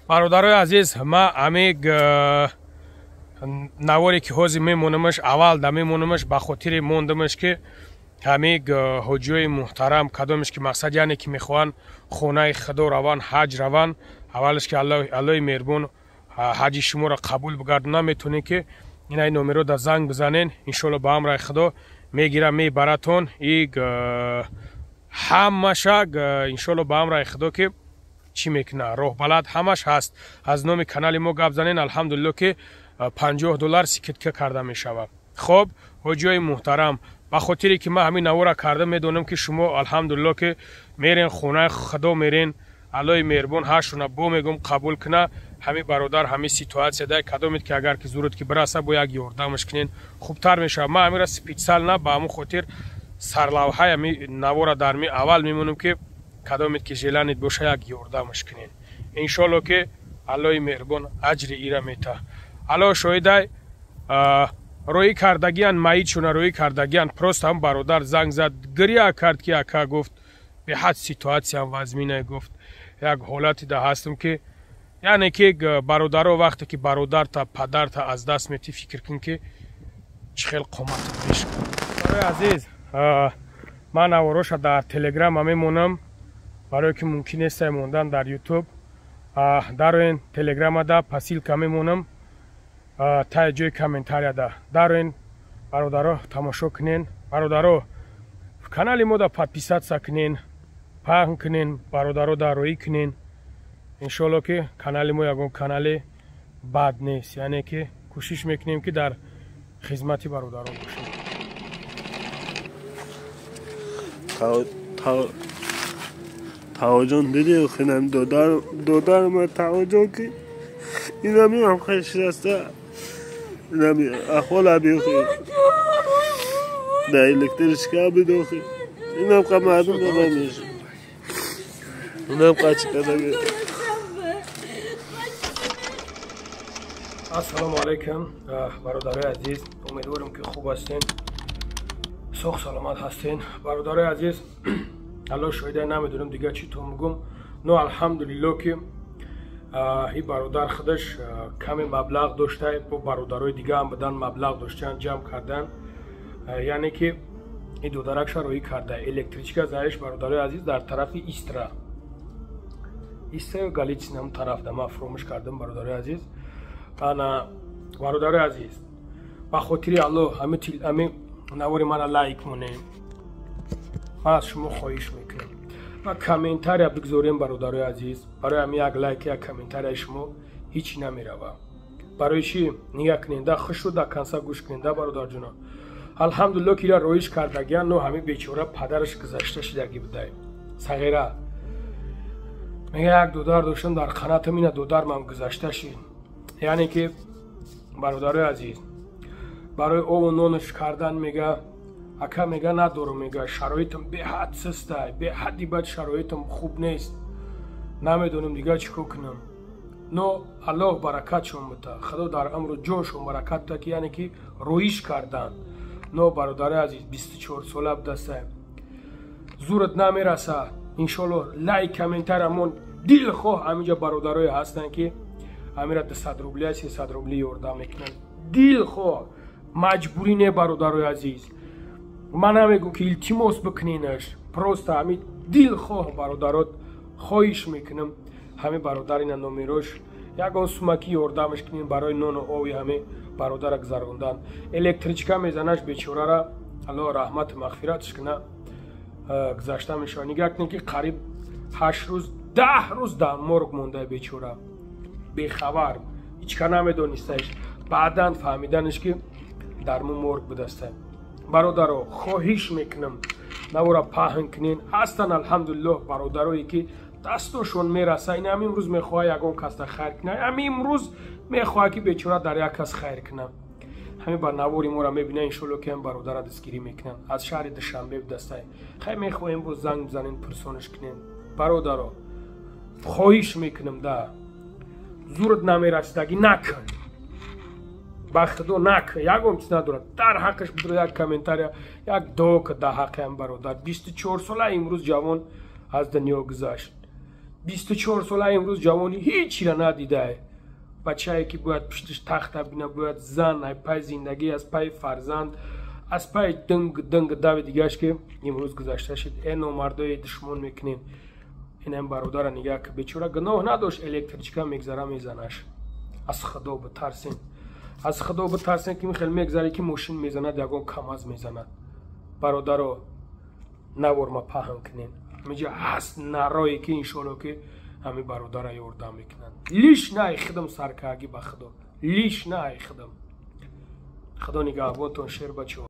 Бародарои азиз, ма ами наворе ки ҳозир мемонамаш, аввал да мемонамаш, ба хотири мондамаш ки ҳами ҳоҷиёи муҳтарам, кадомеш ки мақсад, яъне ки мехоҳанд хонаи худо раванд, ҳаҷ раванд, аввалаш ки Аллоҳи меҳрубон ҳаҷи шуморо қабул бигардона, метавонед ки инаи номеро да занг бизанен, иншоалло ба амраи худо мегира мебаратон. И ҳамаша иншоалло ба амраи худо ки чӣ мекуна, роҳбалад ҳамаш ҳаст. Аз номи канали мо гап занен, алҳамдулилло ки $50 скидка карда мешавад. Хоб, ҳоҷиёи муҳтарам, ба хотире ки ман ҳамин навора карда медонам ки шумо алҳамдулилло ки мерен хонаи худо мерен, Аллоҳи меҳрубон ҳашуна бо мегум қабул куна. Ҳамин бародар ҳамин ситуация да кадомед ки агар ки зурут ки бираса, бо як ёрдамаш кунен, хубтар мешавад. Ман ҳаминра специально ба ҳамун хотир сарлавҳаи ҳамин навора дар ми аввал мемонам ки кадомед ки желание боша, як ёрдамаш кунен. Иншоалло ки Аллоҳи меҳрубон аҷри ира мета. Аллоҳ шоҳидай, роӣ кардагиян, маитшуна роӣ кардагиян. Просто ҳам бародар занг зад, гиря кард ки ака, гуфт, беҳад ситуатсиям вазмина, гуфт, як ҳолате да ҳастам ки яъне ки бародаро, вақте ки бародарта, падарта аз даст метӣ, фикр кун ки чӣ хел қоматат мешавад. Барои азиз, ман навороша дар Телеграма мемонам, барое ки мумкин нестай мондан дар Ютуб. Дароен Телеграмада, по ссылка мемонам таи ҷои комментарияда. Дароен, бародаро, тамошо кунен. Бародаро, канали мода подписаться кунен, паҳн кунен, бародаро дароӣ кунен. Иншоалло ки канали мо ягон канали бад нест, яъне ки кӯшиш мекунем ки дар хизмати бародарон бошем. Таваҷҷон диди, хинам додарма таваҷҷон ки инами ҳам хешаста, инами ахвол абихи да электричка бидохи, инам қа мардум додамеш, инам қа чӣ кадаги. Ассалому алайкум, бародарои азиз, умедворем ки хуб ҳастен, соғ саломат ҳастен. Бародарои азиз, Аллоҳ шоҳида, намедонам дига чӣ то мегум, но алҳамдулилло ки и бародар худаш каме маблағ дошта, бо бародарои дига ҳам будан, маблағ доштан, ҷамъ кардан, яъне ки и додаракша роӣ карда, электричка заеш. Бародарои азиз, дар тарафи Истра, Истра ё Галитсин, ҳам тараф да ман фуромӯш кардам. Бародарои азиз, ана бародарои азиз, ба хотири Аллоҳ ҳами навори мана лайк монем, ман аз шумо хоҳиш мекунам, ва комментария бигзорем. Бародарои азиз, барои ҳами як лайк, як комментарияи шумо ҳеҷ намерава. Барои чӣ нигаҳ куненда, хушру да конца гӯш куненда, бародарҷуно. Алҳамдулилло ки ира роиш кардагиян, но ҳами бечора падараш гузашта шидагӣ будай, сағира. Мега, як додар доштам дар қанатам, ина додармам гузашта шид. Яъне ки бародарои азиз, барои ову нонаш кардан, мега, ака, мега, надорам, мега, шароитам беҳад систай, беҳадди бад, шароитам хуб нест, намедонам дигар чӣ кор кунам. Но Аллоҳ баракатшон бита, худо дар амру ҷоншон баракат бита ки яъне ки роиш кардан. Но бародарои азиз, 24 сола будастай, зурат намераса. Иншоалло лайк, комментариямон, дилхоҳ ҳаминҷа бародарое ҳастанд ки ҳамира 200 рубли, 300 рубли ёрдам мекунанд дилхоҳ. Маҷбурӣ не, бародарои азиз, ман намегӯм ки илтимос бикуненаш, просто ҳами дилхоҳ бародарот хоҳиш мекунам, ҳами бародарина номерош ягон сумаки ёрдамаш кунем барои нону ови ҳами бародара гузарондан. Электричка мезанаш бечорара, Аллоҳ раҳмату мағфиратш куна, гузашта мешавад. Нигаҳ кунед ки қариб 8 рӯз, 10 рӯз дар морг монда бечора, бехабар, ҳеҷ ка намедонистаиш, баъдан фаҳмиданаш ки дар мо морг будаста. Бародаро, хоҳиш мекунам, навора паҳн кунен. Ҳастанд, алҳамдулиллоҳ, бародарое ки дастошон мераса. Ин ҳам имрӯз мехоҳад ягон касда хайр кунад, ҳам имрӯз мехоҳад ки бечора дар як кас хайр кунад. Ҳамин ба навори моро мебинад, иншоалло ки ҳам бародара дастгирӣ мекунанд. Аз шаҳри Душанбе будастай. Хай, мехоҳем боз занг бизанем, пурсонаш кунем. Бародаро, хоҳиш мекунам, да зурат намерасидагӣ накун, ба худо накун, ягон чиз надорад. Дар ҳаққаш бидро як комментария, як дуо ка дар ҳаққи ҳам бародар. 24 сола имрӯз ҷавон аз дунё гузашт. 24 сола имрӯз ҷавонӣ ҳечира надидае. Бачае ки бояд пуштиш тахта бина, бояд зан, ай пай зиндагӣ, аз пай фарзанд, аз пай динг динг дави дигаш, ки имрӯз гузашта шид. Э, номардое, душмон мекунем. Инам бародара нигаҳ ки бечора гуноҳ надошт, электричка мегзара, мезанаш. Аз Худо битарсен, аз Худо битарсен, ки хел мегзаре, ки мошин мезанад, ягон КамАЗ мезанад. Бародаро, наворма паҳн кунен. Миҷа ҳаст нарое, ки иншоалло, ки ҳами бародара ёрдам мекунанд. Лиш на ай худам саркаагӣ, ба Худо, лиш на ай худам. Худо нигаҳбонтон, шер бачо.